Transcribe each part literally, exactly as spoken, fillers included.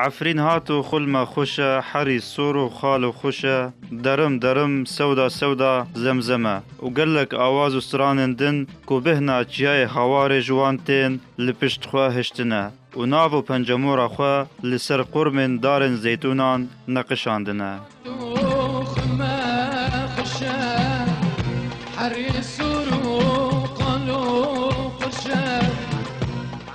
Efrîn hat û xulme xweş e, herî sor û xal û xweş e, derim derim, sewda sewda, zemzeme û gelek awaz û stranên din ku bêhna çiyayê Hawarê ji wan tên li pişt xwe hiştine û nav û pencemora xwe li ser qurmên darên zeytûnan neqişandine.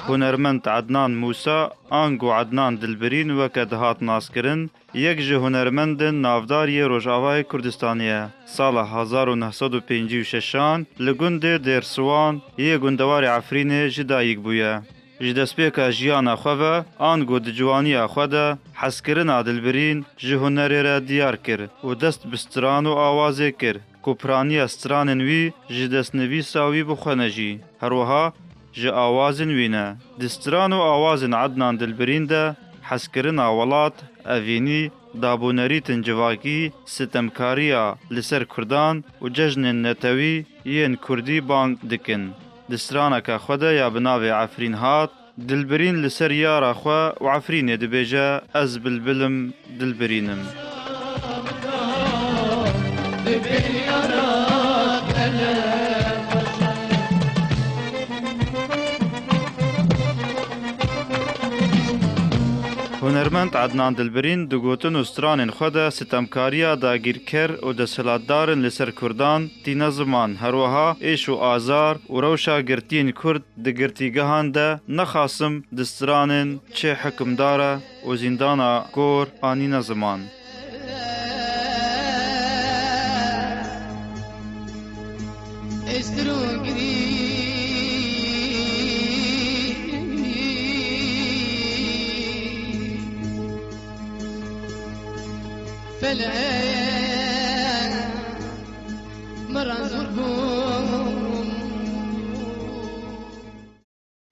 Hunermend Ednan Mûsa, ango Ednan Dilbirîn weke dihat naskirin, yek ji hunermendên navdar yê Rojavayê Kurdistanê ye. Sala hezar û neh sed û pêncî û şeşan li gundê Dêrsiwan yê gundewarê Efrînê ji dayik bûye. Ji destpêka jiyana xwe ve, ango di ciwaniya xwe de hezkirina Dilbirîn ji hunerê re diyar kir û dest bi stran û awazê kir ku piraniya stranên wî ji destnivîsa wî bi xwe ne jî, her wiha ji awazên wî ne. Di stran û awazên Ednan Dilbirîn de hezkirina welat, evînî, dabûnerîtên civakî, sitemkariya li ser kurdan û cejnên netewî yên kurdî bang dikin. Di straneke xwe de ya bi navê Efrîn hat, Dilbirîn li ser yara xwe û Efrînê dibêje, Ez bilbil im, Dilbirîn im. Hunermend Ednan Dilbirîn di gotin û stranên xwe de sitemkariya dagîrker û desthilatdarên li ser kurdan tîne ziman, her wiha êş û azar û rewşa girtiyên kurd di girtîgehan de, nexasim di stranên çi hikimdara û zîndana kor anîne ziman.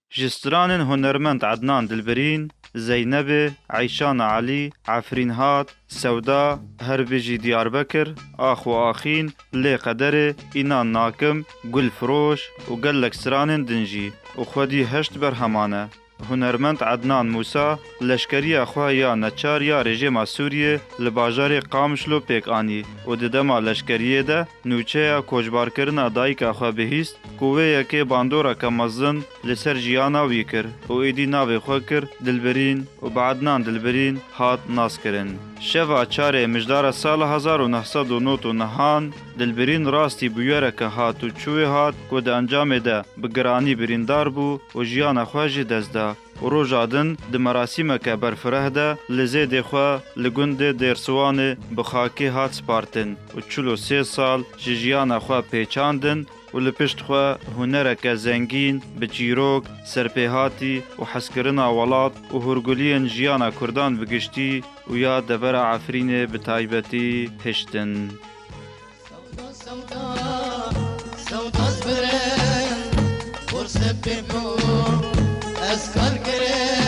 Ji stranên hunermend Ednan Dilbirîn, Zeynebê, Eyşana Elî, Efrîn hat, Sewda, her bijî Diyarbekir, Ax û Axîn, Lê Qederê, Înan Nakim, Gul Firoş û gelek stranên din jî û xwedî heşt berheman e. Hunermend Ednan Mûsa leşkeriya xwe ya neçar ya rejîma Sûriyê li bajarê Qamişlo pêk anî û di dema leşkeriyê de nûçeya koçbarkirina dayika xwe bihîst ku wê yekê bandoreke mezin li ser jiyana wî kir û êdî navê xwe kir Dilbirîn û bi Ednan Dilbirîn hat naskirin. Şeva çarê mijdara sala hezar û neh sed û nod û nehan Dilbirîn rastî bûyereke hat û çû wê hat ku di encamê de bi giranî birîndar bû û jiyana xwe ji dest da. Û roja din di merasîmeke berfireh de li zêdê xwe li gundê Dêrsiwanê bi xakê hat spartin û çil û sê sal ji jiyana xwe pêçandin û li pişt xwe hunereke zengîn bi çîrok, serpêhatî û hezkirina welat û hûrguliyên jiyana kurdan bi giştî û ya devera Efrînê bi taybetî hiştin. Sewda, sewda, sewda ez birim, xorse pê bû, ez kar kirim.